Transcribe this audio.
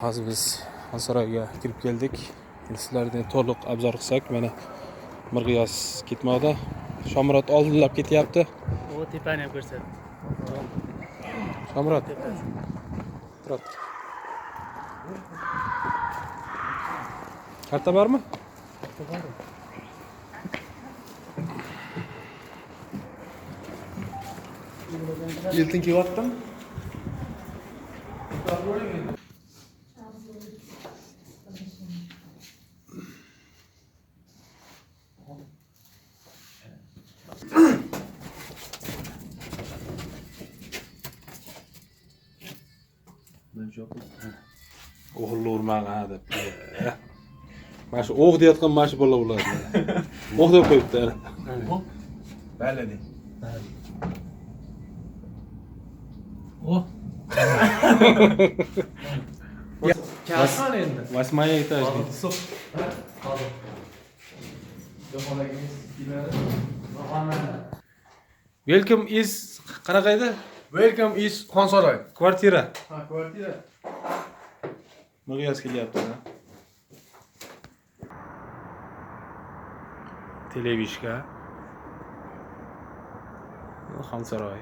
Hozir biz Xonsaroyga kirib keldik. Endi sizlarni to'liq обзор qilsak, mana Mirg'iyos ketmoqda. Shomurod oldinlab ketyapti. O tepani ham ko'rsat. Shomurod, Tepasi. Turadi. Karta bormi? Eltin kelyaptimi? O'g'ilni urmag'an deb. Mana shu o'g' deyotgan mana shu bola bo'ladi. O'g' deb qo'yibdi. Ana. Bala deng. O. Kasman endi. Восьмая этаж deydi. Hozir. Welcome is qanaqa edi? Welcome is Xonsaroy. Kvartira. Ha, kvartira. Miqyos kelyapti. Televishka. Xonsaroy.